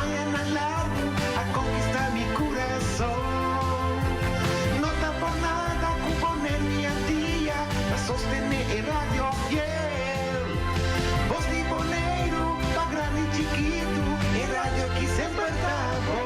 Añanan largu a konkistá mi kurason. No ta por nada ku Boneiru i Antia ta sostené e radio fiel. Bos di Boneiru pa grandi i chikitu, e radio ki semper ta bon.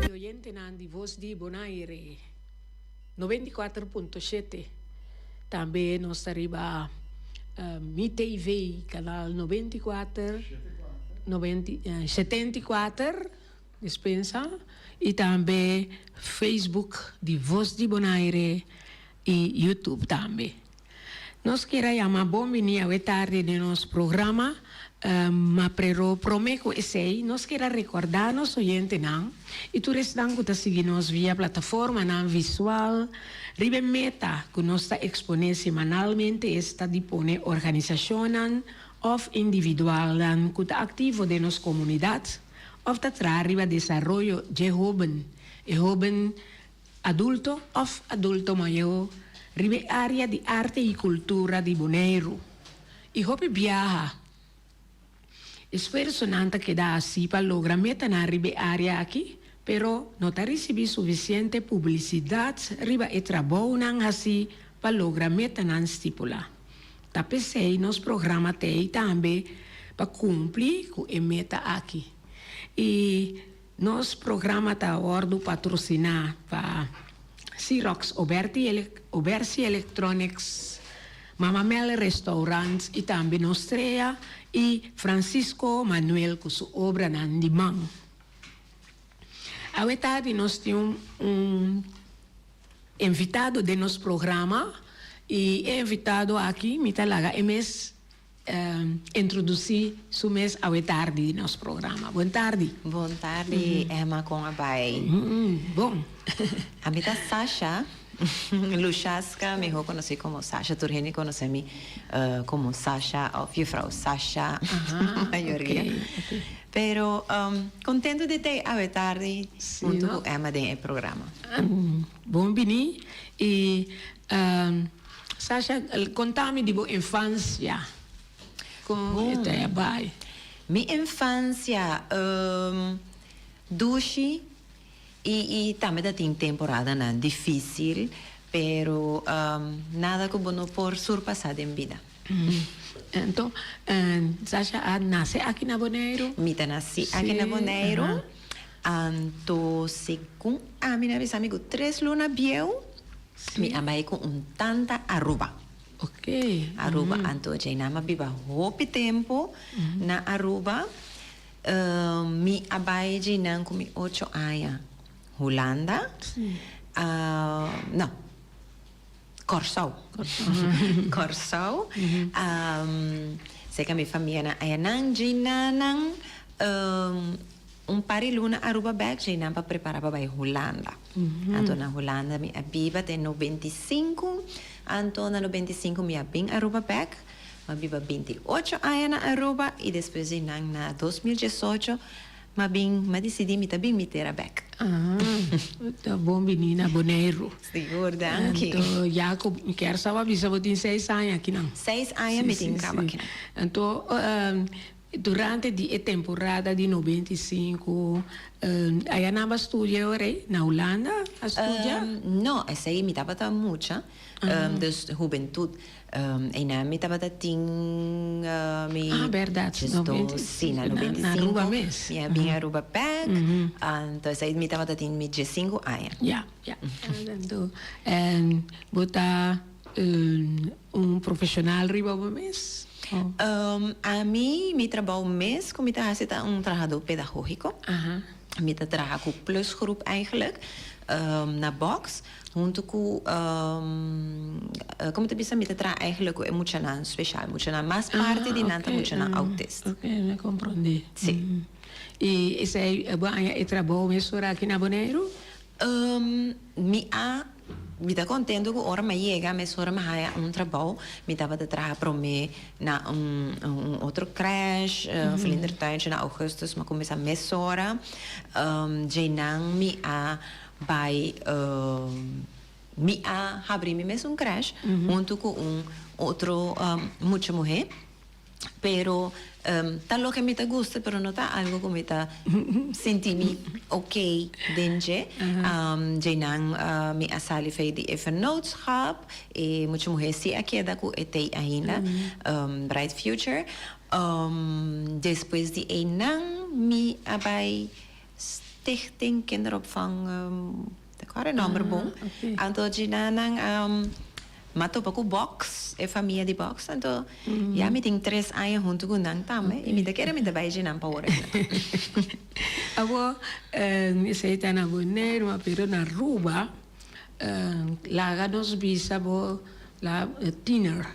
Di oyentenan di Voz di Bonaire 94.7. Tambe nos ta riba Mi TV canal 94, 74, dispensa, y tambe Facebook di Voz di Bonaire y YouTube tambe. Nos kier a yama bon bini awe tardi den nos programa, ma pero prome ku esei nos kier a rekordá nos oyentenan i tur esnan ku ta sigui nos via plataformanan visual riba e meta ku nos ta eksponé semanalmente esta di pone organisashonnan òf individualnan ku ta aktivo den nos komunidat òf ta traha riba desaroyo dje hóben, e hóben Adulto òf adulto mayó riba e área di arte i kultura di Boneiru i hopi biaha. Esfuersonan ta keda hasí pa logra metanan riba e área aki, pero no ta risibí sufisiente publisidat riba e trabounan hasí pa logra metanan stipulá. Ta p'esei nos programa t'ei tambe pa kumpli ku e meta aki. I. Nos programa ta wòrdu patrosiná pa Xerox, Oberti Electronics, Mama Mel Restaurant i tambe Nostrea i Francisco Manuel ku su obranan di man. Awe tardi nos tin un invitado den nos programa i e invitado aki mi ta laga e mes Introduci su mes awe tardi di nos programa. Bon tardi. Bon tardi Emma con a bay? Bon. Ami ta Sasha Lushaska miho conoci como Sasha tur hende conoce mi como Sasha of juffrouw Sasha mayoria. Pero contento di ta awe tardi hunto cu Emma den e programa. Bon bini y Sasha, konta mi di bo infansia. Kon e ta a bai? Mi infansia, dushi i i tambe ta tin temporadanan difísil, pero nada ku bo no por surpasá den bida. Anto, Sasha a nase aki na Boneiru? Mi ta nasi aki na Boneiru. Anto, segun ami nan a bisa mi ku tres luna bieu. Mi a bai ku un tanta Aruba. Aruba anto djeinan a biba hopi tempu na Aruba. Mi a bai djeinan ku mi ocho aña Hulanda. No, Kòrsou. Kòrsou. Serka mi famianan ayanan djeinanan. Un par di luna Aruba bek djei nan pa prepara pa bai Hulanda. Anto na Hulanda mi a biba te 95, anto na 95 mi a bin Aruba bek. Mi a biba 28 aña na Aruba y despues djei nan na 2018. M'a bin, m'a disidí mi ta bin mi tera bèk. Ah, ta bon bini na Boneiru. Sigur, danki. Anto, ya ku mi kier sa bo a bisa bo tin seis aña akinan. Seis aña mi tin kaba akinan. Anto, durante di e temporada di 95, aya nan bo a studia e ora ei? Na Hulanda a studia? No, esei mi tabata mucha, dus hubentut. Einan mi tabata tin mi Ah, berdad. Justo, si, na 95. Na Aruba mes. Mi a bin Aruba bek. Anto esei mi tabata tin mi diesinku aña. Ya, ya. Anto, en bo ta un profesional riba bo mes? Ami, mi trabou mes ku mi ta hasi ta un trahadó pedagógiko. Mi ta traha ku plusgroep eigenlijk, na Box. Huntu ku komo ta bisa mi ta traha eigenlijk ku e muchanan special, muchanan mas parti di nan ta muchanan autist. Ok, mi a komprondé. Si. I esei bo a haña e trabou mesora aki na Boneiru? Mi a, mi ta kontentu ku ora mi a yega mesora mi a haña un trabou. Mi tabata traha promé na un un otro crèche, vlindertuintje na augustus mi a kuminsá mesora. Djeinan mi a Bai mi a habri mi mes un crèche huntu ku un otro mucha muhé, pero ta loke mi ta gusta pero no ta algo ku mi ta sinti mi ok den dje. Djeinan mi a sali fei di e vennootschap, e mucha muhé si a keda ku e tei ainda, Bright Future. Despues di einan mi a bai Stichting Kinderopvang, ta kòrda e nòmber bon. Anto djina nan m'a topa ku Box, e famia di Box. Anto ya mi tin tres aña huntu ku nan tambe i mi ta kere mi ta bai djinan pa ora esnan. Awor, esei ta na Boneiru, pero na Aruba laga nos bisa bo la tiner.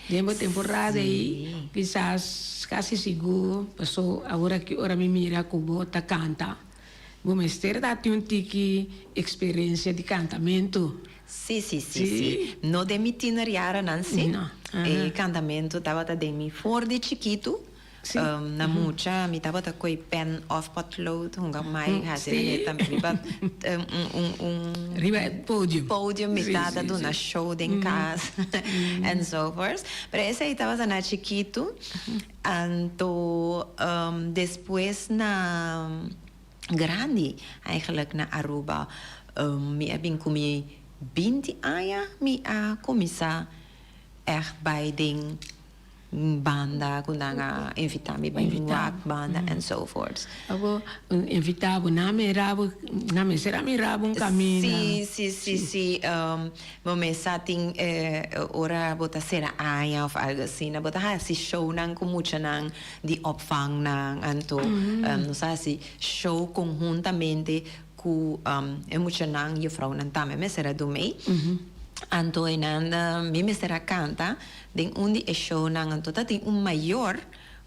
Den bo temporada ei, kisas kasi sigur, paso awor aki ora mi mira ku bo ta kanta, bo mester ta tin un tiki eksperensia di kantamentu. Sí, sí, sí, sí. No den mi tienerjarennan sí. E kantamentu tabata den mi for di chikitu. Na mucha mi tabata koe pen of potlood hunga mai hasi e tambe riba un un Riba e podium. Podium mi tata duna show den kas enzovoorts. Pero esei tabata na chikitu anto despues na grandi eigenlijk na Aruba mi a bin ku mi binti aña mi a kuminsá ègt bai den banda ku nan a invitá mi bai un wak banda enzovoorts. Abo invitá bo nan mira bo nan mester a mira bo un kaminda. Sí sí sí sí bo mes sa tin ora bo ta sera aña of algo asina bo ta hasi shownan ku muchanan di opvangnan anto nos a hasi show konhuntamente Ku e muchanan, jufrounan tambe mester a dun mei. Anto einan mi mester a kanta den un di e shownan. Anto ta tin un mayor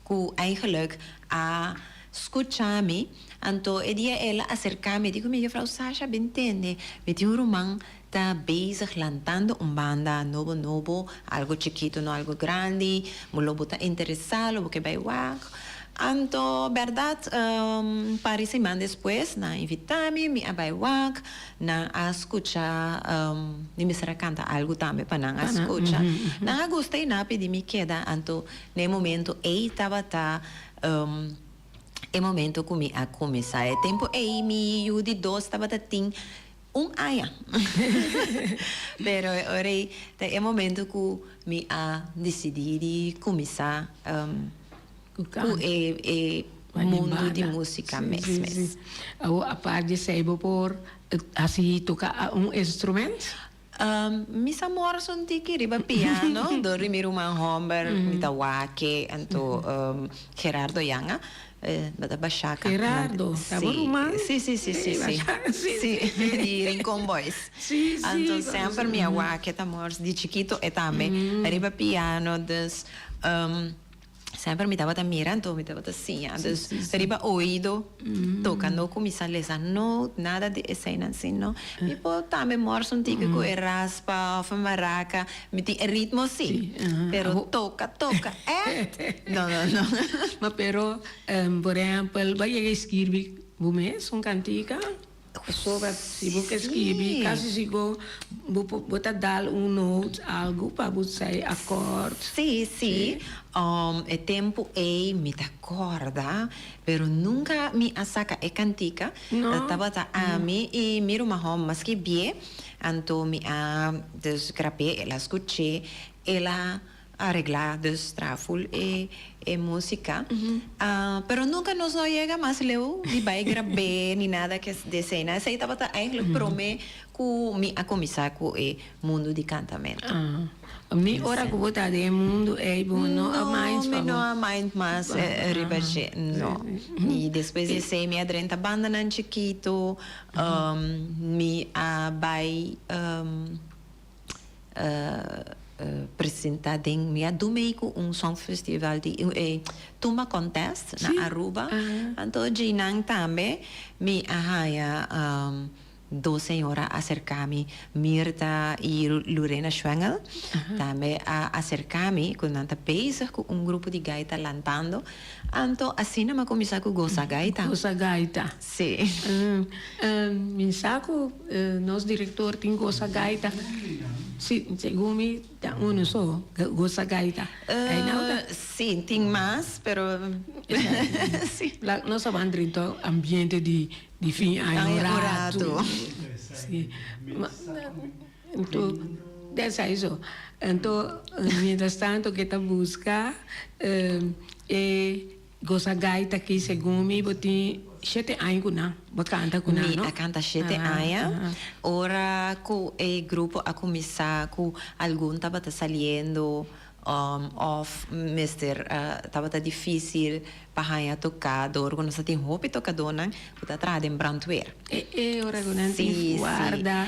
ku eigenlijk a skucha mi. Anto e dia el a aserká mi, e di ku mi, Jufrou Sasha, bin tende, mi tin un ruman ta bezig lantando un banda nobo nobo, algo chikito no algo grandi, bo lo bo ta interesá, lo bo ke bai wak. Anto bèrdat un par di siman despues nan a invitá mi, mi a bai wak, nan a skucha mi mester a kanta algu tambe pa nan a skucha. Nan a gusta i nan a pidi mi keda, anto na e momento ei tabata e momento ku mi a kuminsá. E tempu ei mi yu di dos tabata tin Un aña. Pero e ora ei ta e momento ku mi a disidí di kuminsá ku e e mundu di músika mes mes. Awor apart di esei bo por hasi toka un instrument? Mi sa mors un tiki riba piano dor di mi ruman hòmber mi ta wak anto Gerardo Yanga Ta Bashaka. Gerardo, ta bo ruman? Si, si, si, si, si. Si, di Rincon Boys. Si, si. Anto semper mi a wak e ta mors di chikito e tambe riba piano, dus. Semper mi tabata mira anto mi tabata siña. Dus riba oido toca no cuminsa lesa noot nada di eseinan sino mi por tambe mors un tiki cu e raspa of e maraca mi tin e ritmo si pero toca toca echt no no no. Ma pero por ehempel bo a yega skirbi bo mes un cantica? Pasobra si bo ke skibi kasi sigur bo por bo ta dal un noot algu pa bo sai akòrt. Sí, sí. E tempu ei mi ta kòrda, pero nunka mi a saka e kantika. No. Tabata ami i mi ruman hòmber mas skibié, anto mi a dus grab'é, el a skuch'é, el a Arreglá dus traha ful e e música. Pero nunca nos no yega mas leu di bai grab'é ni nada ke di esei. Esei tabata eigenlijk promé ku mi a kuminsá ku e mundu di kantamentu. Ni ora ku bo ta den e mundu ei bo no a mind pa bo. No, mi no a mind mas riba dje, no. I despues di esei mi a drenta bandanan chikitu, mi a bai. Presenta den mi a dumei ku un songfestival di e tumba contest na Aruba anto djinan tambe mi a haña dos señora aserka mi Mirta i Lurena Schwengel tambe a aserka mi ku nan ta bezig ku un grupo di gaita lantando anto asina mi a kuminsá ku Gosa Gaita. Gosa Gaita. Si. Mi sa ku nos director tin gosa gaita. Si, segun mi ta uno so, gosa gaita. Si, tin mas, pero si. Nos a ban drenta ambiente di fin aña un rato. Si. Anto, desa eso. Anto, mientras tanto ke ta buska e Gosa gaita aki segun mi bo tin shete aña ku nan, bo kanta ku nan, Mi no? a kanta shete aña. Ora ku e grupo a kuminsá ku algun tabata saliendo òf mester tabata difísil pa haña tokador ku nos a tin hopi tokadónan ku ta traha den brandweer. E ora ku nan tin guarda.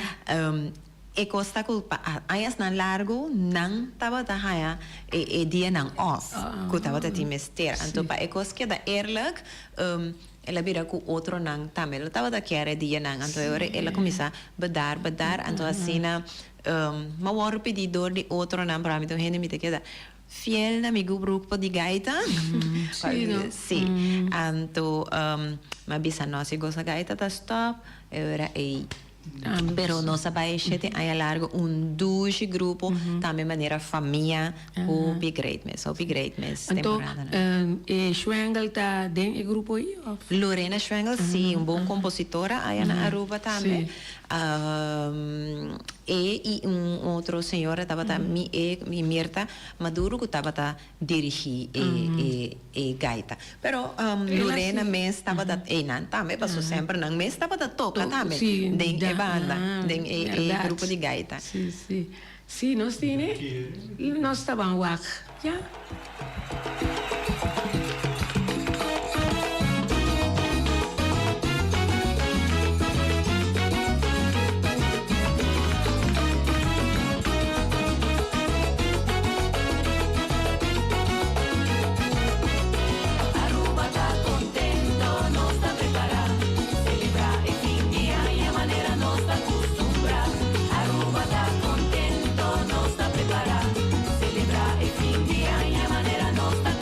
E kos ta ku pa añasnan largu nan tabata haña e dianan off ku tabata tin mester. Anto pa e kos keda eerlijk, el a bira ku otronan tambe lo tabata kier e dianan. Anto e ora el a kuminsá bedar, bedar. Anto asina mi a wòrdu pidi dor di otronan, pero ami ta un hende mi ta keda fiel na mi grupo di gaita. Sí. Anto mi a bisa no, si gosa gaita ta stòp, e ora ei. Pero nos a bai shete aña largo un dushi grupo tambe manera famia hopi great mes hopi great mes temporada nan. Anto e Schwengel ta den e grupo ei of? Lorena Schwengel si un bon compositora aya na Aruba tambe e y un otro señora tabata mi e Mirta Maduro cu tabata dirigí e e gaita. Pero Lorena mes tabata einan tambe paso semper nan mes tabata toka tambe den e banda, den e e grupo di gaita. Sí, sí. Sí, nos tine nos ta ban wak, ya. Aruba ta contento, nos ta prepara Celebra e fin di aña manera nos ta custumbra Aruba ta contento, nos ta prepara Celebra e fin di aña manera nos ta.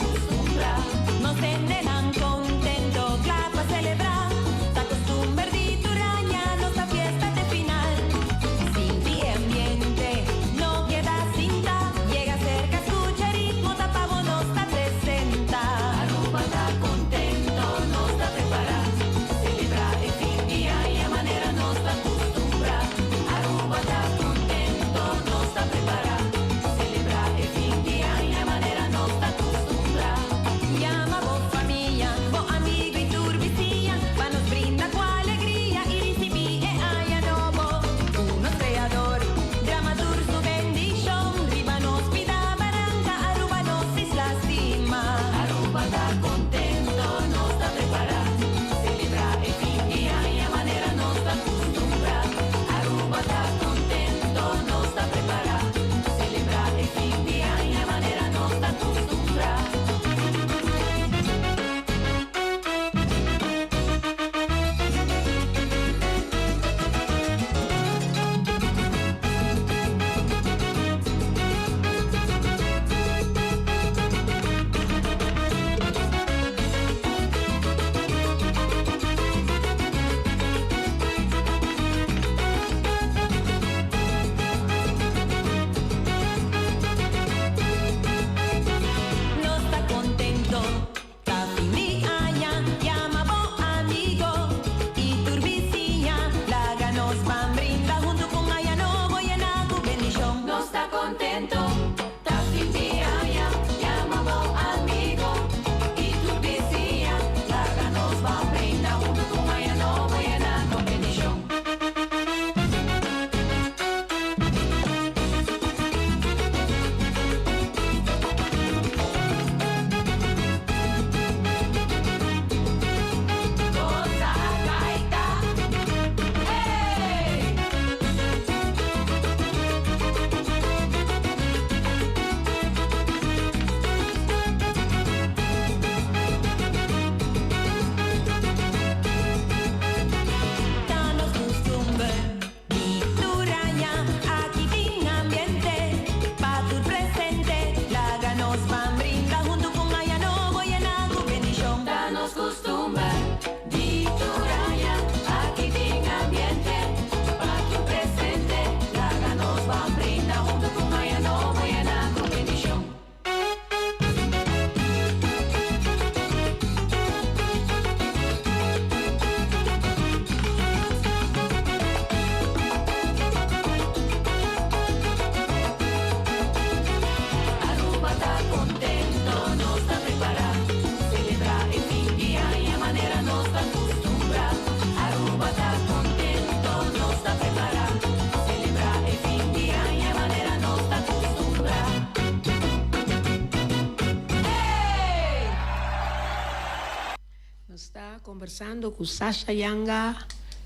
Conversando cu Sasha Yanga,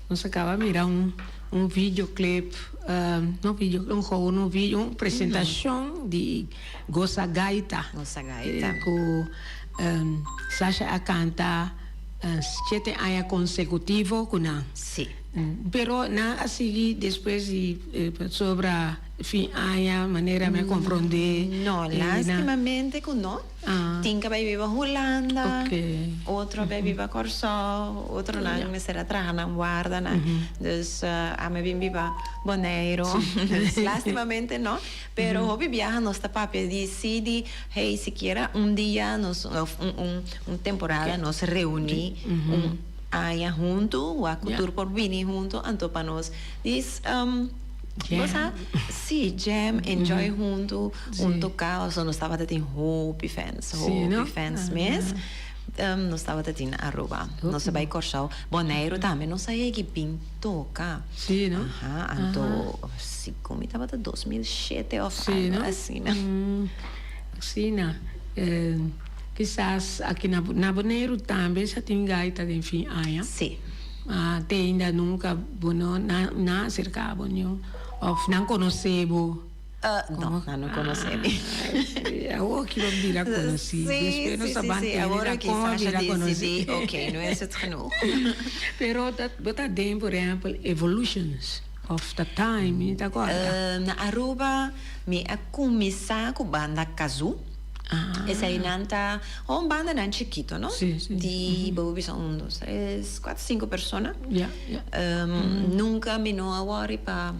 nos a caba mira un un videoclip, no video, un gewoon un video, un presentacion di Goza Gaita. Goza Gaita. Cu Sasha a canta shete aña consecutivo cu nan. Si. Pero nan a sigui despues di sobra fin aña manera mi a comprende. No, lastimamente cu no. Tin ka bai biba Hulanda, otro a bai biba Kòrsou, otronan mester a traha nan wardanan. Dus ami a bin biba Boneiru. Dus lastimamente no. Pero hopi biaha nos ta papia di si di hey sikiera un dia nos òf un un temporada nos reuní un aña huntu wak ku tur por bini huntu anto pa nos dis Bo sa? Sí, jam, enjoy huntu, un toká, pasobra nos tabata tin hopi fans, hopi fans mes. Nos tabata tin na Aruba, nos a bai Kòrsou, Boneiru tambe nos a yegi bin toka. Sí, no? Aha, anto segun mi tabata 2007 òf algu asina. Asina, kisas aki na Boneiru tambe sa tin gaita den fin aña. Sí. Ma te ainda nunca bo no nan a acerca bo niun of nan conoce bo? No, nan no conoce mi. Awor ki bo bira conoci. Sí, sí, sí, sí, awor aki Sasha decidi, ok, nu is het genoeg. Pero bo ta den por ehempel Evolutions of The Time, mi ta corda. Na Aruba mi a cuminsa cu banda Kazoo. Eseinan ta un bandanan chikito, no? Sí, sí. Di bo por bisa un, dos, tres, kuater, sinku persona. Ya, ya. Nunka mi no a wòri pa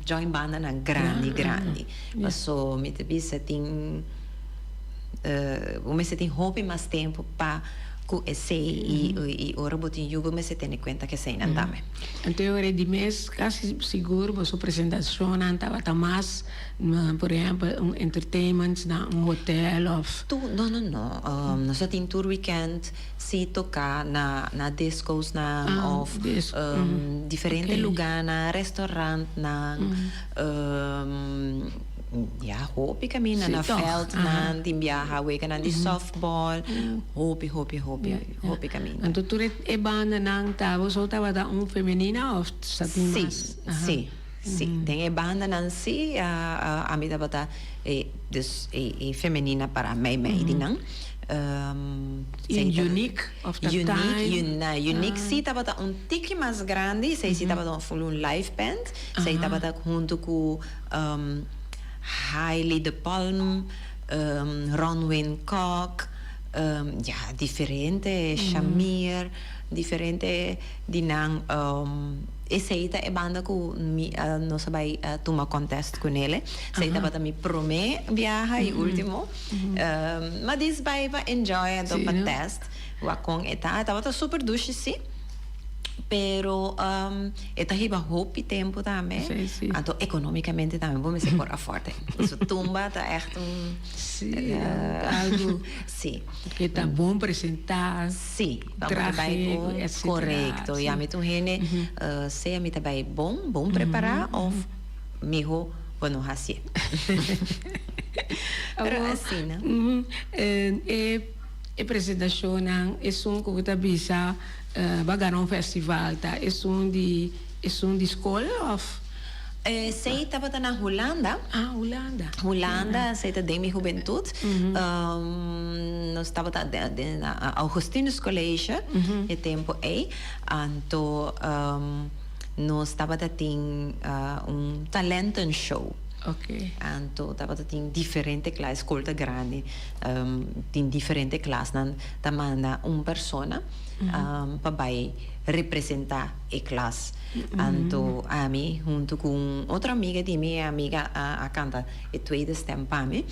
join bandanan grandi, grandi. Paso mi ta bisa tin, bo mester tin hopi mas tempu pa ku esei i ora bo tin yu bo mester tene kuenta ku eseinan tambe. Anto e ora di mes kasi sigur boso presentashonnan tabata mas. Por ehempel un entertainment na un hotel of. Tu, no no no, nos a tin tur weekend si toca na na discosnan of diferente lugarnan, restaurantnan, ya hopi caminda na veldnan tin biaha weganan di softball, hopi hopi hopi hopi caminda. Anto tur e bandanan ta boso tabata un femenina of sa tin mas? Si, si. Sí, den e bandanan sí ami tabata e dus e femenina para mei mei di nan. I Unique of ta Time? Unique sí tabata un tiki mas grandi, esei sí tabata un un live band, esei tabata huntu ku Hailey de Palm, Ronwin Kok, ya diferente, Shamir, diferente di nan. Esei ta e banda ku mi a nos a bai tuma contest ku nele. Esei tabata mi prome biaha i ultimo. Ma dis bai pa enjoy anto pa test wak kon e ta. E tabata super dushi si, pero e ta hiba hopi tempu tambe. Anto economicamente tambe bo mester por afford e. Su tumba ta echt un. Si, algu. Si. Ke ta bon presenta. Si, pa bo ta bai bon, korekto. Ya mi ta un hende, sea mi ta bai bon, bon prepará òf miho bo no hasié. Pero asina. E presentashonnan, esun ku bo ta bisa bo a gana un festival ta esun di esun di skol òf? Esei tabata na Hulanda. Ah, Hulanda. Hulanda, esei ta den mi hubentut. Nos tabata den na Augustinus College e tempu ei. Anto nos tabata tin un talentenshow. Anto tabata tin diferente klas, skol ta grandi, tin diferente klasnan ta manda un persona pa bai representá e klas. Anto ami hunto cu un otro amiga di mi, e amiga a canta e tweede stem pa mi,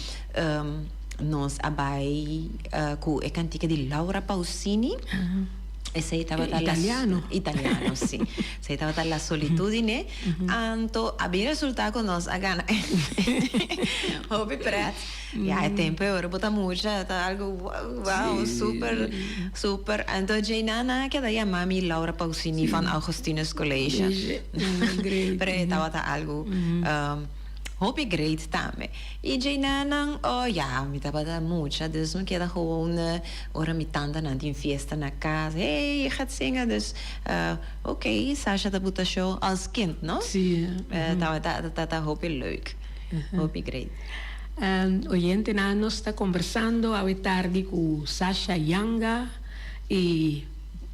nos a bay cu e cantica di Laura Pausini, esey tabata la, Italiano. Italiano, si. Esey tabata La Solitudine. Anto a bin resulta cu nos a gana hopi pret. Ya e tempo e ora bo ta mucha ta algo wow super super anto djei nan a keda yama mi Laura Pausini van Augustinus College pero e tabata algo. Hopi great tambe. Y djeynanan, oh ya, mi tabata mucha, dus mi keda gewoon ora mi tantanan tin fiesta na cas, hey, je gaat zingen, dus oké, Sasha ta buta show als kind, no? Sí. Tabata, tabata hopi leuk, hopi great. Oyentenan, nos ta combersando awe tardi cu Sasha Janga y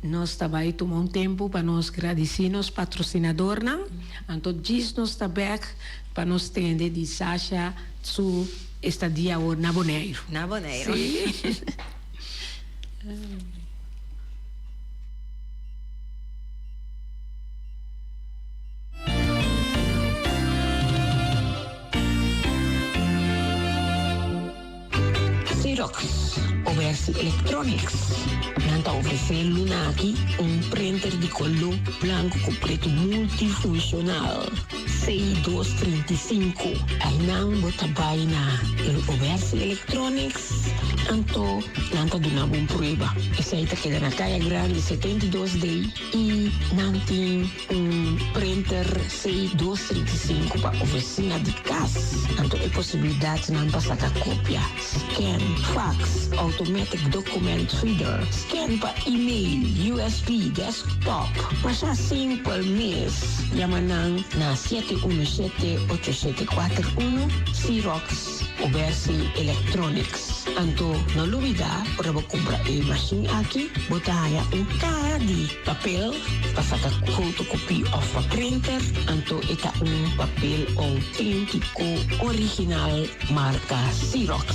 nos ta bay tuma un tempo pa nos gradici nos patrocinadornan. Anto djis nos ta bek pa nos tende di Sasha su estadia awor na Boneiru. Na Boneiru. Sí. Xerox, Obersi Electronics, nan ta ofresé luna aki un printer di koló blanku ku pretu multifunshonal C235. Einan bo ta bai na el Obersi Electronics, anto nan ta duna bo un prueba. Esei ta keda na Kaya Grandi 72 D i nan tin. Un printer C dos 35 pa oficina di cas, anto e posibilidadnan pa saca copia, scan, fax, automatic document reader, scan pa email, USB, desktop. Masha simpel mes, yama nan na 717 8741, Xerox Obersi Electronics. Anto no lubida ora bo cumpra e machine aki, bo ta haya un caha di Papel pa saka fotokopie of pa printer, anto e ta un papel outéntiko original marka Xerox.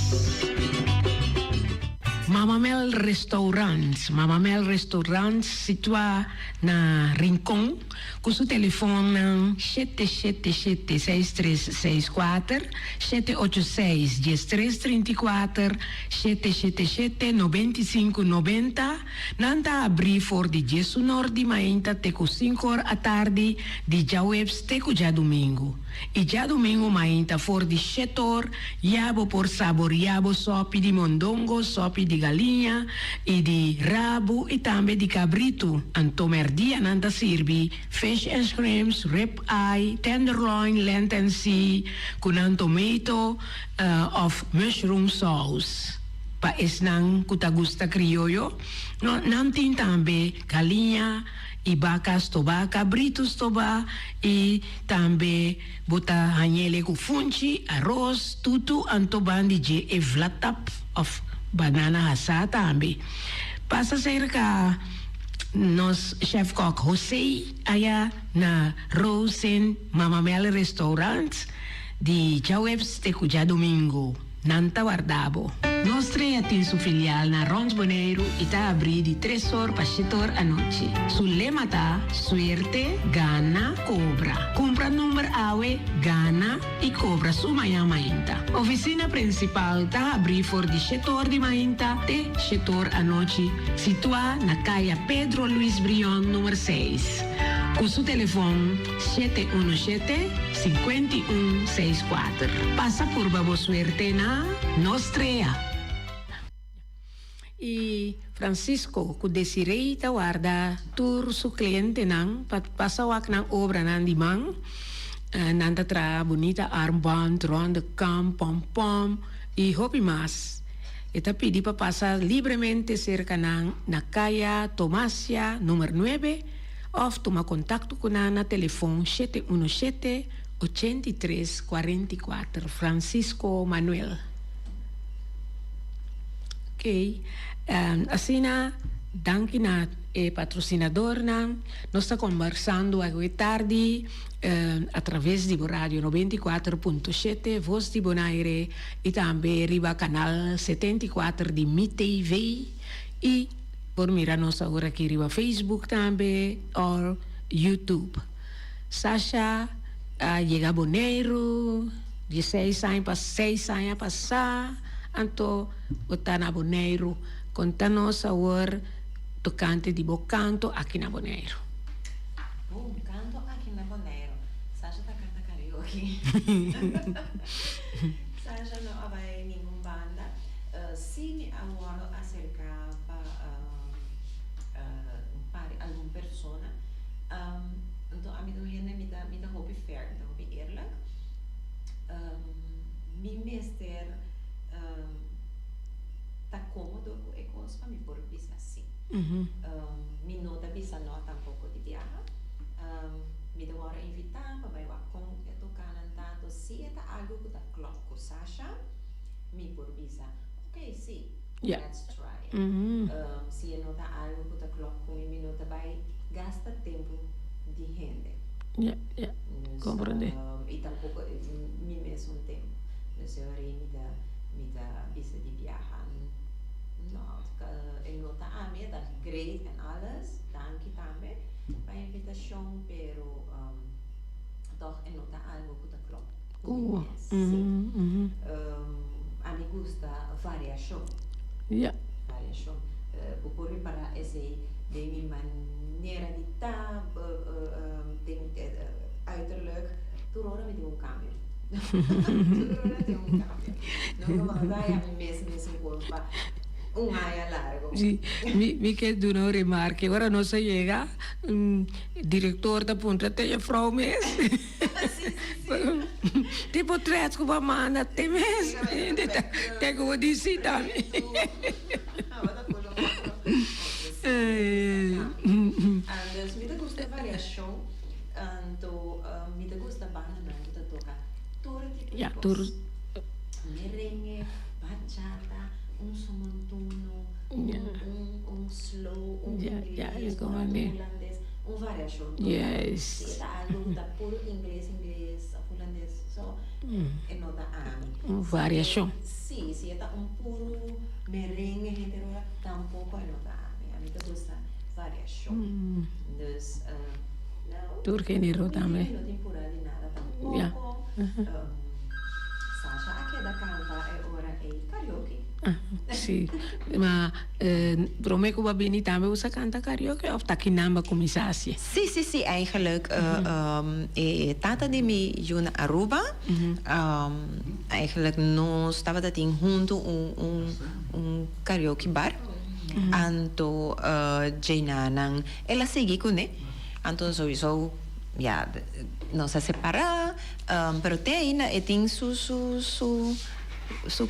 Mama Mel Restaurant, Mama Mel Restaurant situá na Rincon ku su telefonnan 777 6364, 786 1334, 777 9590. Nan ta abrí for di diesunor di mainta te ku sinkor atardi di djaweps te ku djadumingu. I djadumingu mainta for di shetor ya bo por saboriá bo sòpi di mondongo, sòpi di galiña i di rabu i tambe di kabritu. Anto mèrdia nan ta sirbi fish and shrimps, rib eye, tenderloin, land and sea ku nan tomato òf mushroom sauce. Pa esnan ku ta gusta krioyo, no, nan tin tambe galiña i baka stobá, kabritu stobá i tambe bo ta hañ'ele ku funchi, aros, tutu, anto ban di dje e vlatap òf banana hasá tambe. Pasa serka nos chèfkòk José aya na Rosen Mama Mel Restaurant di djaweps te ku djadumingu. Nan ta warda bo. Nos Trea tin su filial na Rond Boneiru i ta abrí di tres or pa shete or anochi. Su lema ta, Suerte, gana, kobra. Kumpra number awe, gana i kobra su mañan mainta. Ofisina prinsipal ta habrí for di shete or di mainta te shete or anochi, situá na Kaya Pedro Luis Brion number seis. Ku su telefon. 717 51 64. Pasa purba bo suerte na Nos Trea. I Francisco ku Desiree ta warda tur su clientenan pa pasa wak nan obranan di man. Nan ta traha bunita armband, ronde kam, pompom i hopi mas. E ta pidi pa pasa libremente serka nan na Kaya Tomasia numer nuebe. Òf tuma kontakto ku nan na telefon 717 83 44. Francisco Manuel. Ok, asina danki na e patrosinadornan. Nos ta kombersando awe tardi a traves di bo radio 94.7 Voz di Bonaire i tambe riba kanal 74 di Mi TV i Por mira nos awor aki riba Facebook tambe or YouTube. Sasha a yega Boneiru dieseis aña pas seis aña pasá anto bo ta na Boneiru. Konta nos awor tokante di bo kanto aki na Boneiru. Bo kanto aki na Boneiru. Sasha ta kanta karaoke. Sasha no a bai ningun banda. Si mi a wòrdu aserká pa un par di algun persona, anto ami ta un hende mi ta mi ta hopi fair, mi ta hopi eerlijk. Mi mester ta komodo ku e kos pa mi por bisa sí. Mi no ta bisa no tampoko di biaha. Mi ta wòrdu invitá pa bai wak kon e tokanan ta. Anto si e ta algu ku ta klòp ku Sasha, mi por bisa, ok, sí, let's try it. Si e no ta algu ku ta klòp ku mi, mi no ta bai gasta tempu di hende. Ja, ja, komprendé. I tampoko mi mesun tempu. Dus e ora ei mi ta mi ta bisa di biaha, no, e no ta ami, e ta great en alles, danki tambe pa e invitashon, pero tòg e no ta algu ku ta klòp ku mi mes. Sí. Ami gusta variashon. Ja. Variashon. Bo por ripará esei den mi manera di ta, den uiterlijk. Tur ora mi tin un kambio. Tur ora tin un kambio. Nunka bo no ta haña mi mes mesun kos pa un aña largo. Sí, mi ke duna un remarke. Ora nos a yega, direktor ta puntra te juffrouw mes. Tin potret ku bo a manda te mes. Te ku bo di si tambe. Dus mi ta gusta variashon, anto mi ta gusta bandanan ku ta toka tur tipo di kos. Merengue, bachata, un son montuno, un slow, un ingles, un hulandes, un variashon total. Si e ta algu ku ta puru ingles, ingles of hulandes so, e no ta ami. Un variashon. Si, si e ta un puru merengue henter ora, tampoco e no ta ami. Ami ta gusta variashon. Dus, nou, Tur genero tambe. Mi no tin pura di nada tampoco. Sasha a keda canta e ora ei karaoke. Si, ma prome cu bo a bini tambe bo sa canta karaoke of ta kinan bo a cuminsa haci? Si, si, si, eigenlijk e tata di mi yu na Aruba, eigenlijk nos tabata tin hunto un karaoke bar, anto djenanan el a sigui cune, anto sowieso ya nos a separa, pero te ainda e tin su su su su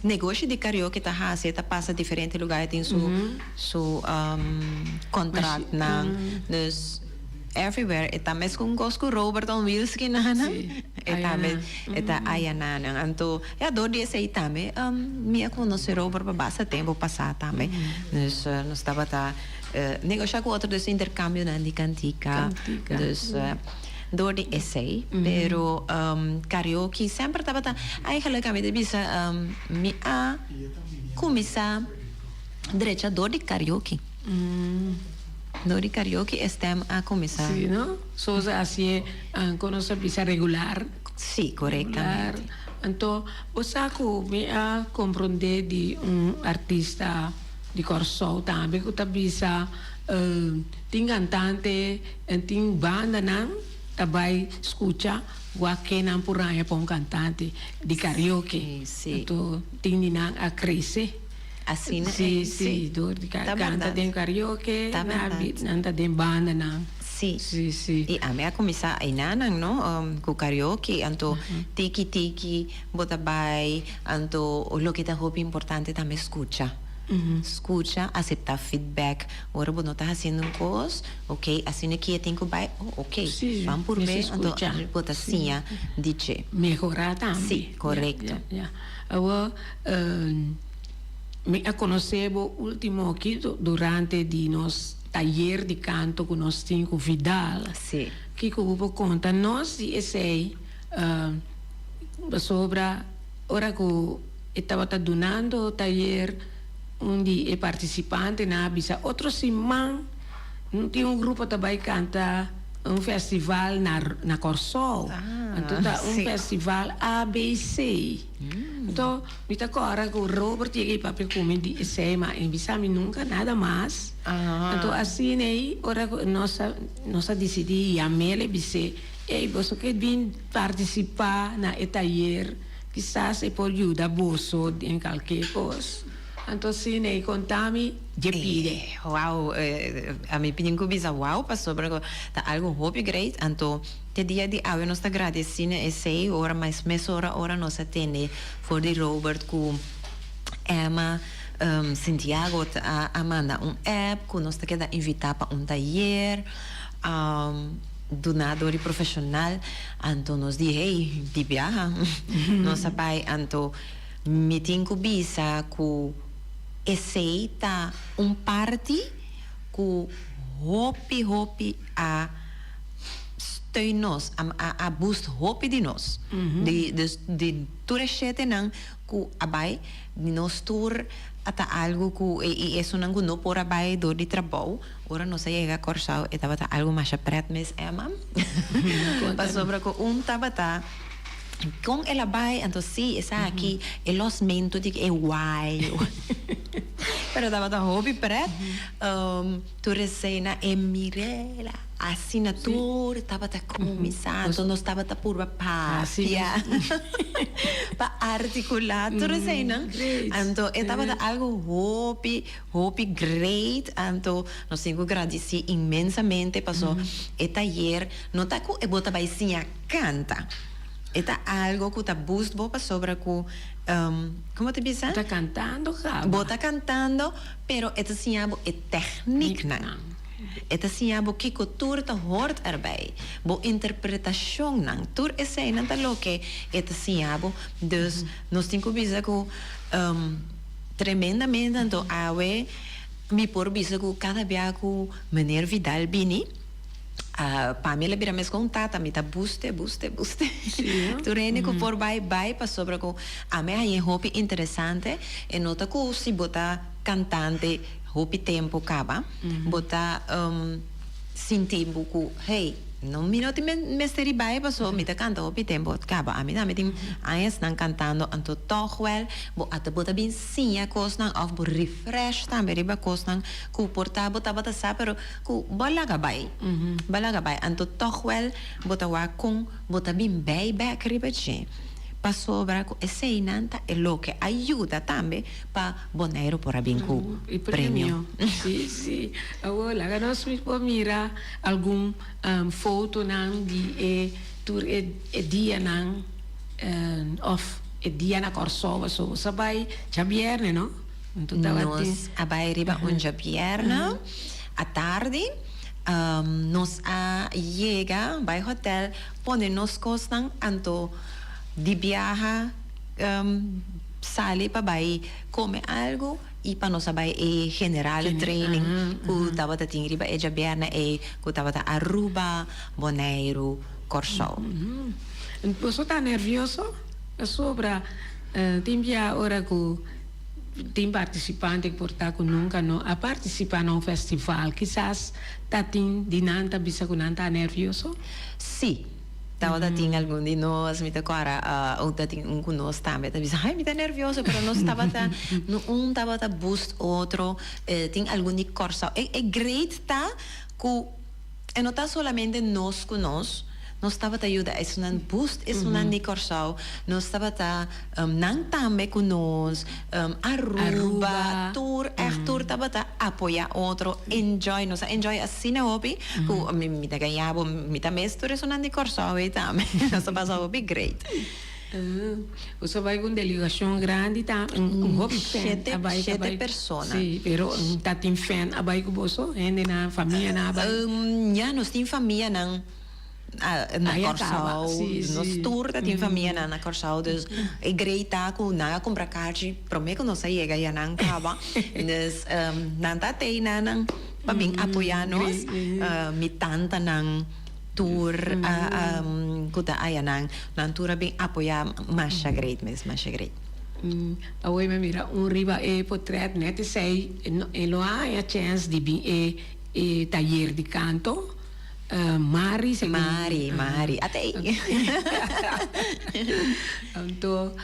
negoshi di karaoke ta hasi, e ta pasa diferente lugar, e tin su su contractnan, dus everywhere e ta meskun kos ku Robert on Wheels kinanan, e tambe e ta ayananan, anto ya dor di esei tambe mi a konosé Robert pa basta tempu pasá tambe, dus nos tabata negosha ku otro, dus interkambionan di kantika, dus dor di esei, pero karaoke semper tabata, eigenlijk ami ta bisa mi a kuminsá drecha dor di karaoke, dor di karaoke e stem a kuminsá. Sí no, so sa hasié ku nos a bisa regular. Sí, korektamente. Anto bo sa ku mi a komprondé di un artista di Kòrsou tambe ku ta bisa tin kantante en tin bandanan ta bai skucha wak kenan por haña pa un kantante di karaoke. Anto tin di nan a krese. Asina Sí, sí, dor di kanta den karaoke, nan ta den bandanan. Sí. Sí, sí. I ami a kuminsá einanan, no, ku karaoke. Anto tiki tiki bo ta bai, anto loke ta hopi importante tambe skucha. Skucha, aseptá feedback. Ora bo no ta hasiendo un kos, ok, asina ki e tin ku bai, oh, ok, ban purb'é, anto bo ta siña di dje. Mehorá tambe. Sí, korekto. Ya, ya. Awor, mi a konosé bo último aki durante di nos tayer di kanto ku nos tin ku Vidal. Sí. Kiko bo por konta nos di esei? Pasobra ora ku e tabata dunando tayer, un di e partisipantenan a bisa, Otro siman tin un grupo ta bai kanta un festival na na Kòrsou. Anto ta un festival ABC. Anto mi ta kòrda ku Robert yega i papia ku mi di esei, ma e bisa mi nunka nada mas. Anto asina ei ora ku nos a nos a disidí yam'el e bis'é, Ey, boso ke bin partisipá na e tayer? Kisas e por yuda boso den kalke kos. Anto Ciney konta mi dje pide. Wow, ami pidi ku bisa wow pasobra ku ta algu hopi great anto te dia di awe nos ta gradesi na esei ora mas mesora ora nos a tende for di Robert ku Emma Santiago a manda un app ku nos ta keda invita pa un tayer duna dor di profeshonal anto nos di hey di biaha nos a bai anto Mi tin ku bisa ku esei ta un parti ku hopi hopi a steun nos, a boost hopi di nos. Di dus di tur e shetenan ku a bai, di nos tur a ta algu ku i esunnan ku no por a bai dor di trabou, ora nos a yega Kòrsou e tabata algu masha prèt mes Emma. Pasobra ku un tabata. Kon el a bai? Anto si, esaki, e losmentu di e wayo. Pero tabata hopi pret. Tur esena e Mirela, asina tur tabata kuminsá. Anto nos tabata purba papia pa artikulá tur eseinan. Anto e tabata algu hopi, hopi great. Anto nos tin ku gradisí inmensamente paso e tayer no ta ku e bo ta bai siña. Canta. E ta algo cu ta boost bo pasobra cu, como ta bisa? Bo ta cantando caba. Bo ta cantando, pero e ta siña bo e technieknan. E ta siña bo kico tur ta hoort erbij. Bo interpretacionnan. Tur eseinan ta loke e ta siña bo. Dus nos tin cu bisa cu tremendamente anto awe mi por bisa cu cada bia cu meneer Vidal bini, Pa mi el a bira mes kon tata, mi ta buste, buste, buste. Tur hende ku por bai, bai pasobra ku ami a haña hopi interesante. E no ta ku si bo ta kantante hopi tempu kaba, bo ta sinti bo ku, hey, no mi no tin mester di bai pasobra mi ta kanta hopi tempu kaba. Ami tambe tin añasnan kantando, anto tòg wèl bo a bo ta bin siña kosnan òf bo refresh tambe riba kosnan ku por ta bo tabata sa pero Ku bo laga bai, bo laga bai, anto tòg wèl bo ta wak kon bo ta bin bei bèk riba dje, pasobra ku eseinan ta e loke a yuda tambe pa Boneiru por a bin ku E premio. Sí, sí. Awor laga nos por mira algun fotonan di e tur e dianan òf e dia na Kòrsou. Pasobra bo sa bai djabièrnè, no? Nos a bai riba un djabièrnè atardi. Nos a yega bai hotèl, pone nos kosnan, anto di biaha sali pa bai kome algu i pa nos a bai e generale training ku tabata tin riba e djabièrnè ei ku tabata Aruba, Boneiru, Kòrsou. Boso ta nervioso pasobra tin bia ora ku Tin partisipante ku por ta ku nunka no a partisipá na un festival. Kisas ta tin di nan ta bisa ku nan ta nervioso? Sí. Tabata tin algun di nos, mi ta kòrda un ta tin un ku nos tambe ta bisa, ai mi ta nervioso, pero nos tabata, no un tabata boost otro. Tin algun di Kòrsou. E great ta ku E no ta solamente nos ku nos, nos tabata yuda esunnan boost esunnan di Kòrsou, nos tabata nan tambe ku nos, Aruba, tur ègt tur tabata apoyá otro, enjoy, nos a enjoy asina hopi ku mi ta gaña bo, mi ta mes tur esunnan di Kòrsou ei tambe, nos a pasa hopi great. Boso a bai ku un delegashon grandi ta un hopi fen a bai ta bai Shete persona. Si, pero ta tin fen a bai ku boso? Hendenan, famianan a bai? Ya, nos tin famianan na Kòrsou, nos tur ta tin famianan na Kòrsou, dus e grei ta ku nan a kumpra karchi promé ku nos a yega ya nan kaba, dus nan ta tei nan pa bin apoyá nos, mi tantanan. Tur ku ta aya nan, nan tur a bin apoyá masha great mes, masha great. Awor mi a mira un riba e potret net esei e lo a haña chèns di bin e e tayer di kanto. Mari segun. Mari, Mari, ata ei. Anto,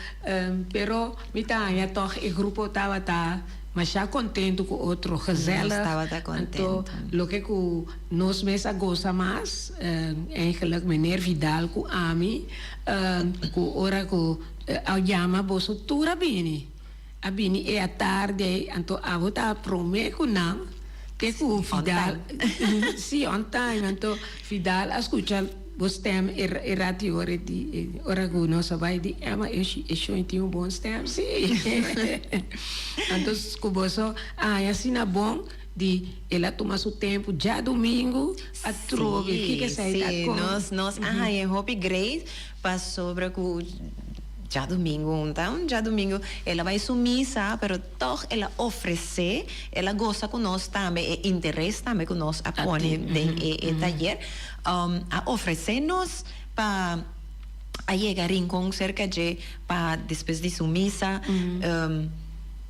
pero mi ta haña tòg e grupo tabata masha kontentu ku otro, gezellig. Nos tabata kontentu. Anto loke ku Nos mes a gosa mas, eigenlijk meneer Vidal ku ami, ku ora ku a yama boso tur a bini. A bini e atardi ei, anto abo ta prome ku nan te ku Fidal. Si, on time. Anto Fidal a skucha bo stem e rati ora di ora ku nos a bai di Emma e e shon tin un bon stem si. Anto ku boso a haña asina bon di el a tuma su tempu djadumingu atrobe. Kiko esei ta kon? Si, nos a haña hopi great pasobra ku Djadumingu un ta un djadumingu el a bai su misa pero tog el a ofresé, el a gosa ku nos tambe e interes tambe ku nos a pone den e e tayer a ofresé nos pa a yega Rincon serka dje pa despues di su misa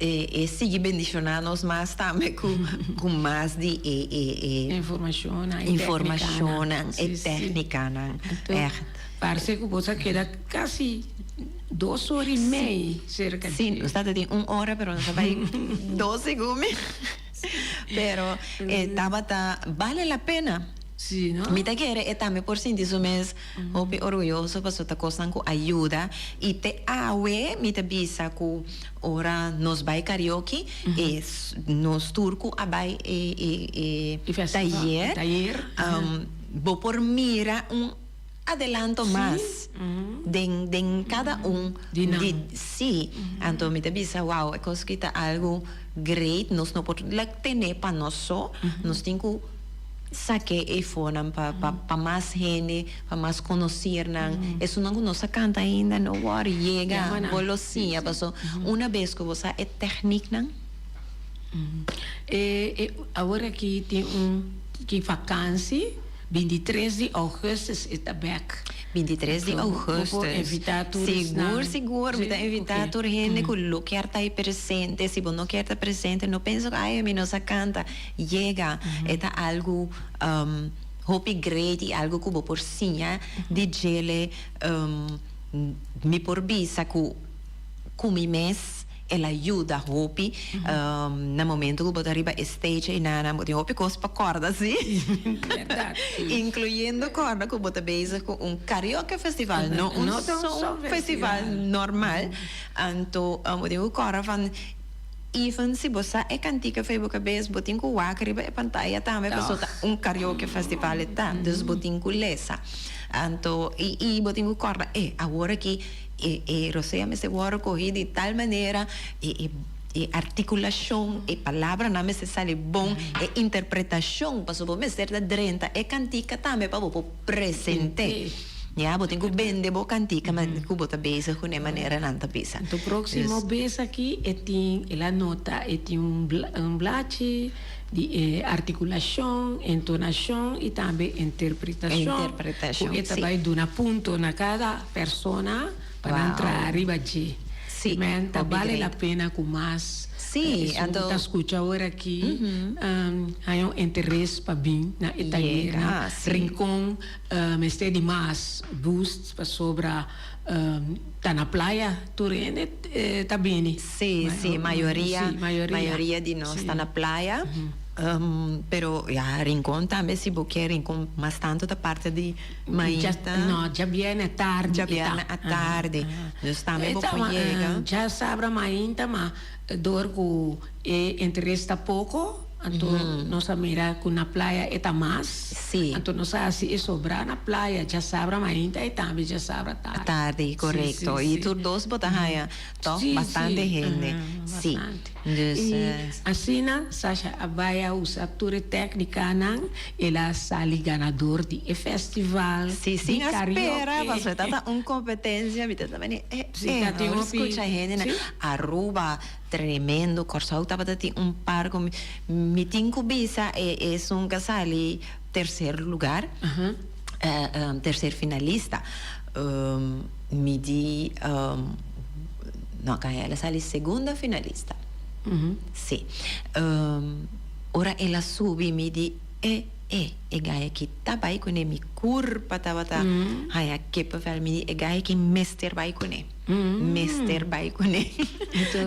e e sigui bendishoná nos mas tambe ku ku mas di e e e Informashonnan e informashonnan e tèknikanan ègt. Parse ku bo ta keda kasi dos ora i mei serka di. Sí, nos tabata tin un ora pero nos a bai dos segun mi. Pero e tabata bale la pena. Sí, no? Mi ta kere e tambe por sinti su mes hopi orguyoso pasobra ta kosnan ku a yuda i te awe mi ta bisa ku ora nos bai karaoke e nos tur ku a bai e e E tayer tayer bo por mira un adelanto mas den den kada un Di nan. di si anto mi ta bisa wow e kos aki ta algu great nos no por like tene pa nos so nos tin ku sake efonan pa pa pa mas hende pa mas konosirnan esunnan ku no sa kanta ainda no wòri yega Yama nan. bo lo siña paso una bes ku bo sa e tèkniknan. E e awor aki tin un ki vakansi. 23 di augustus e ta bek. 23 di augustus. Bo por invita tur esnan. Sigur, sigur. Mi ta invita tur hende ku lo kier ta ei presente. Si bo no kier ta presente, no pensa ku ay mi no sa kanta. Yega. E ta algu hopi great i algu ku bo por siña di djele. Mi por bisa ku ku mi mes. El a yuda hopi. Na momento ku bo ta riba e stage einan bo tin hopi kos pa kòrda si. Bèrdat. Inkluyendo kòrda ku bo ta bezig ku un karaoke festival, no un song festival normal. Anto bo tin ku kòrda van even si bo sa e kantika for bo kabes bo tin ku wak riba e pantaya tambe pasobra ta un karaoke festival e ta. Dus bo tin ku lesa. Anto i bo tin ku kòrda e awor aki. E e rosea mester wòrdu kohí di tal manera, e e e artikulashon, e palabranan mester sali bon, e interpretashon, pasobra bo mester ta drenta e kantika tambe pa bo por present'é. Ya, bo tin ku bende bo kantika ma ku bo ta bezig kuné manera nan ta bisa. Anto próksimo bes aki e tin, el a nota e tin un un blachi di e artikulashon, entonashon i tambe interpretashon Interpretashon, ku e ta sí. bai duna punto na kada persona pa nan Wow. traha riba dje. Sí, Men ta hopi bale la great. pena ku mas Sí, esun ku anto ta skucha awor aki haña un interes pa bin na e tayernan. Yega, sí. Rincon mester di mas boost pasobra ta na playa tur hende ta bini. Sí, sí, mayoria, Sí, mayoria. mayoria di nos Sí. ta na playa. Pero ya Rincon tambe si bo kier Rincon mas tanto ta parte di mainta. No, djabierne tardi e ta. Djabierne a tardi. Dus tambe bo por yega. Djasabra mainta ma dor ku e interes ta poko. Anto nos a mira ku na playa e ta mas. Sí. Anto nos a hasi e sobrá na playa djasabra mainta i tambe djasabra tardi. Tardi, korekto. Sí, sí, I tur dos bo ta haña tòg Sí, bastante sí. hende. Sí. Bastante. Dus. I asina Sasha a bai a usa tur e tèknikanan, el a sali ganador di e festival Sí, di sin a spera, karaoke. pasobra e tabata un kompetensia, mi ta meni e Sí, e, ta tin awor hopi, skucha hendenan. sí. Aruba. Tremendo, Kòrsou tabata tin un par ku mi tin ku bisa e esun ka sali terser lugar, terser finalista. Mi di no ka el a sali segunda finalista. Si. Ora el a subi mi di e e e gai aki ta bai kuné mi kurpa tabata haña kippenvel mi di e gai aki mester bai kuné. Mester bai kuné.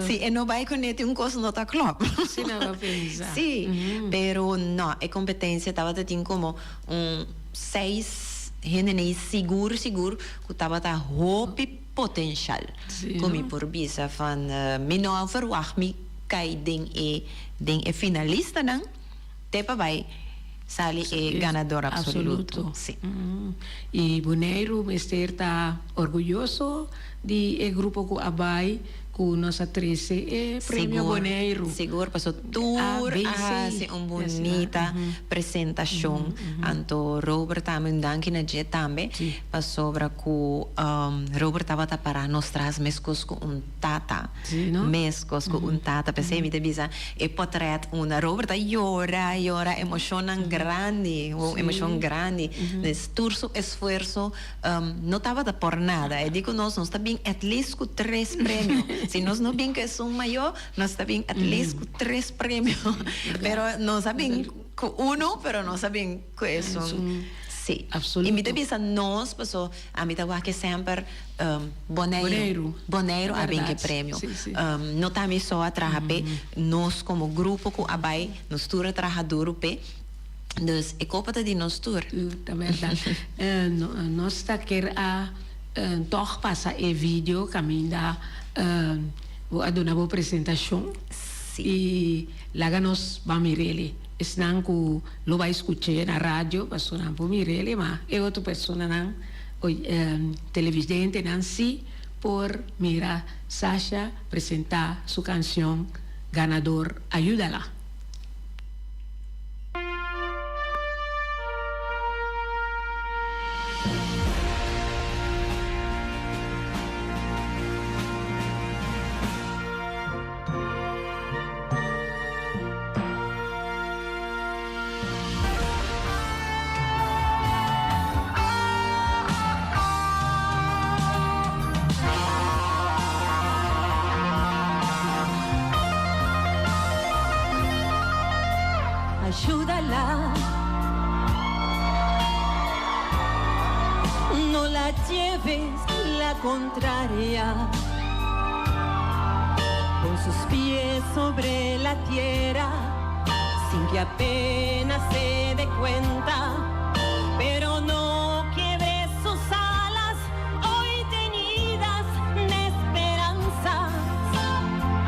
Si e no bai kuné tin un kos no ta klòp. Si nan a pensa. Si, pero no, e kompetensia tabata tin komo un seis. Hendenan sigur sigur ku tabata hopi potenshal. Ku mi por bisa van mi no a verwagt mi kai den e den e finalistanan te pa bai sali e ganador absoluto. Si. I Boneiru mester ta orguyoso di e grupo ku a bai ku nos a trese e premio Boneiru. Sigur, paso tur a hasi un bunita presentashon. Anto Robert tambe un danki na dje tambe pasobra ku Robert tabata para nos tras meskos ku un tata. Meskos ku un tata. P'esei mi ta bisa e potrèt unda Robert a yora, yora emoshonnan grandi, un emoshon grandi. Des tur su esfuerso No tabata por nada. E di ku nos, nos ta bin at least ku tres premio. Si nos no bin ku esun mayó, nos ta bin at least ku tres premio. Pero nos a bin ku uno, pero nos a bin ku esun. Sí. I mi ta bisa nos, paso ami ta wak semper Boneiru. Boneiru a bin ku e premio. No ta mi so a traha p'e, nos komo grupo ku a bai, nos tur a traha duru p'e. Dus e kopa ta di nos tur. Ta bèrdat. Nos ta ker a tòg pasa e video kaminda bo a duna bo presentashon. Sí. I laga nos ban mir'el. Esnan ku lo bai skuch'é na radio pasobra nan por mir'el, ma e otro personanan, televidentenan sí por mira Sasha presentá su kanshon ganador Ayúdala. Ayúdala. No la lleves la contraria. Con sus pies sobre la tierra, sin que apenas se dé cuenta. Pero no quiebres sus alas, hoy teñidas de esperanzas.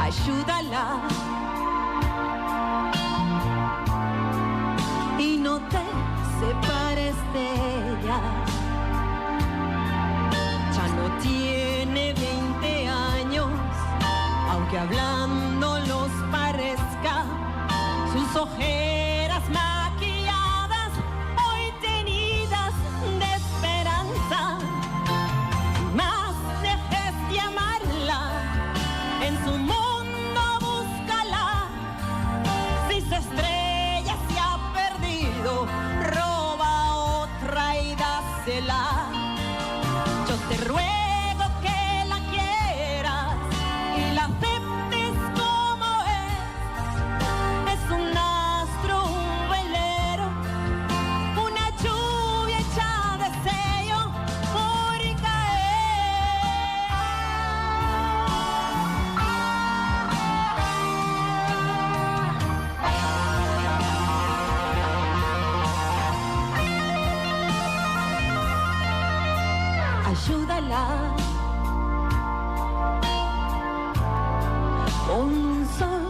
Ayúdala. Y no te separes de ella. Ya no tiene 20 años, aunque hablando los parezca. Sus ojeras maquilladas, hoy teñidas de esperanza. Más dejes de amarla, en su mundo búscala. Si su estrella se ha perdido, roba otra y dásela. Yo te ruego que la quieras y la aceptes como es. Es un astro, un velero, una lluvia hecha de sello por caer. Ayúdala. Pon un sol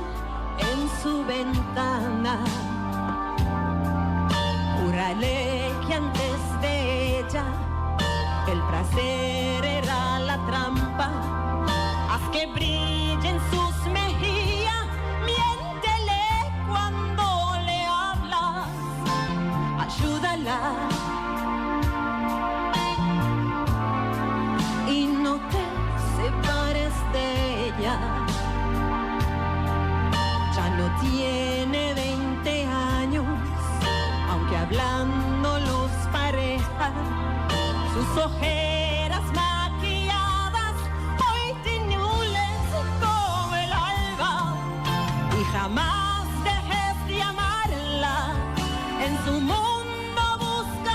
en su ventana. Júrale que antes de ella el placer era la trampa. Haz que brillen sus mejillas, miéntele cuando le hablas. Ayúdala. Y no te separes de ella. Ya no tiene 20 años, aunque hablando los pareja. Sus ojeras maquilladas hoy tinieblas como el alba. Y jamás dejes de amarla. En su mundo búscala.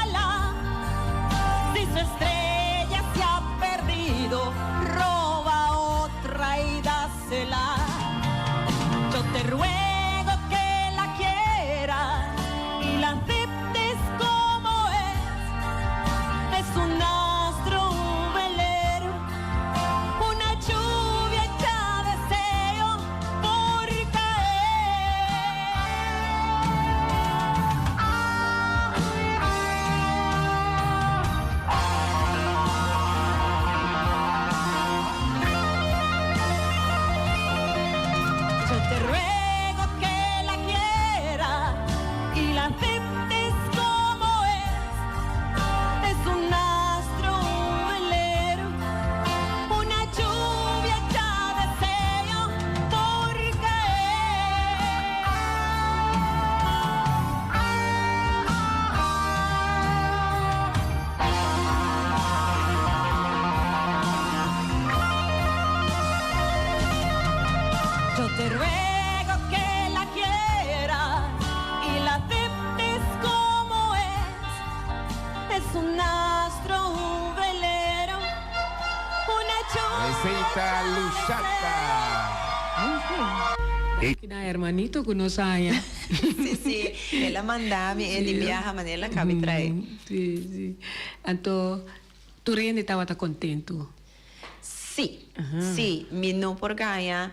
Esei ta Lushata. Kina hermanito ku nos haña. Si, si. El a manda mi e di biaha manera el a kabi trae. Si, si. Anto tur hende tabata kontentu. Si, si. Mi no por gaña.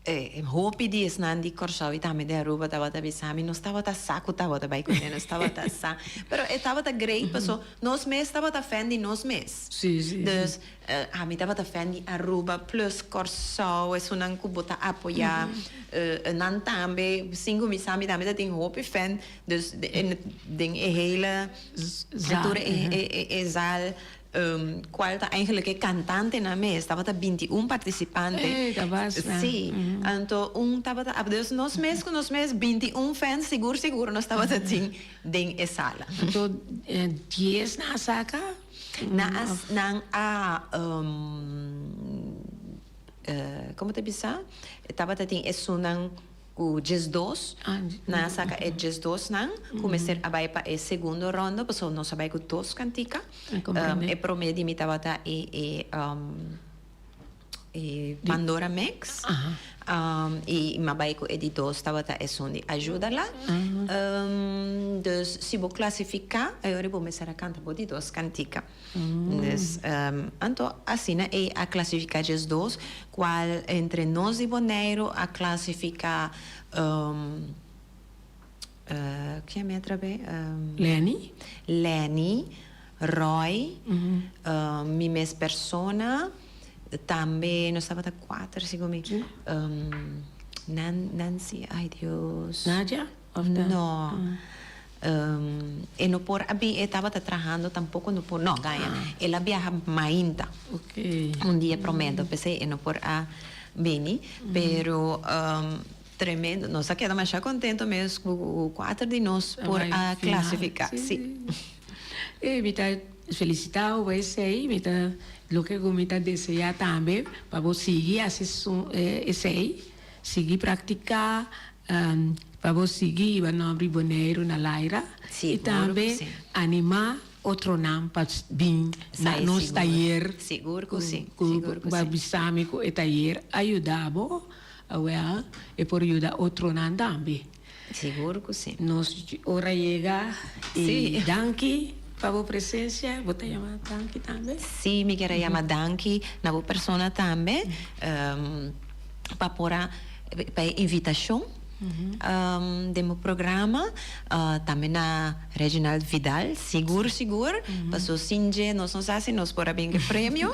E hopi di esnan di Kòrsou i tambe di Aruba tabata bisa mi, nos tabata sa ku tabata bai kuné, nos tabata sa. Pero e tabata great paso nos mes tabata fan di nos mes. Sí, sí. Dus ami tabata fan di Aruba plus Kòrsou, esunnan ku bo ta apoyá nan tambe, sin ku mi sa mi tambe ta tin hopi fan. Dus den e hele Zaal. tur e zaal. Cual ta eigenlijk e cantantenan mes, tabata 21 participante. Ey, ta basta. Sí, anto un tabata, dus nos mes cu nos mes 21 fans sigur sigur nos tabata tin den e sala. Anto dies nan a saca? Nan a, nan a, como ta bisa? Tabata tin esunnan. Ku 12, nan a saka e 12 nan ku mester a bai pa e segundo rondo pasobra nos a bai ku dos kantika. E prome di mi tabata e e e Pandora Mix i mi a bai ku e di dos tabata esun di Ayúdala. Dus si bo klasifiká e ora bo mester a kanta bo di dos kantika. Dus anto asina ei a klasifiká 12, kual entre nos di Boneiru a klasifiká ken mi a trab'é? Lenny. Lenny, Roy, mi mes persona, tambe nos tabata kuater segun mi, Nancy, ay Dios. Nadia? No. E no por a bin, e tabata trahando tampoco no por, no gaña, el a biaha mainta un dia prome, enton p'esei e no por a bini, pero tremendo, nos a keda masha contento mes cu cuater di nos por a clasifica, si. E mi ta felicita bo pa esei, mi ta loke cu mi ta desea tambe pa bo sigui haci esei, sigui practica. Pa bo sigui hiba nomber di Boneiru na laira i tambe animá otronan pa bin na nos tayer ku bo bisa mi ku e tayer a yuda bo, awel e por yuda otronan tambe. Nos ora yega i danki pa bo presensia. Bo ta yama danki tambe? Sí, mi kier a yama danki na bo persona tambe pa por a. Pa e invitashon den bo programa, tambe na Reginald Vidal, sigur sigur, paso sin dje nos no sa si nos por a bin ku e premio.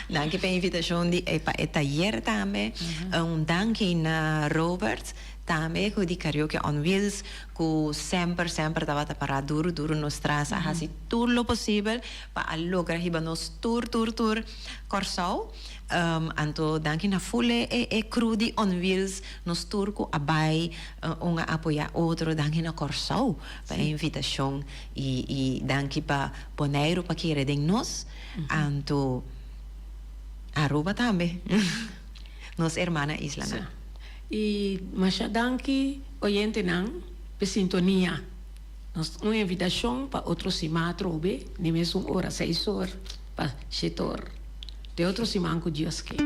Danki pa e invitashon di pa e tayer tambe. Un danki na Robert tambe ku di Karaoke on Wheels ku semper semper tabata pará duru duru nos tras a hasi tur lo posibel pa a logra hiba nos tur tur tur Kòrsou. Anto danki na ful e e crew di On Wheels, nos tur ku a bai un a apoyá otro, danki na Kòrsou pa e invitashon i i danki pa Boneiru pa kere den nos, anto Aruba tambe, nos hermana islanan. I masha danki oyentenan p'e sintonia. Nos un invitashon pa otro siman atrobe, den mesun ora, seis or pa shete or. Te otro siman ku Dios ke.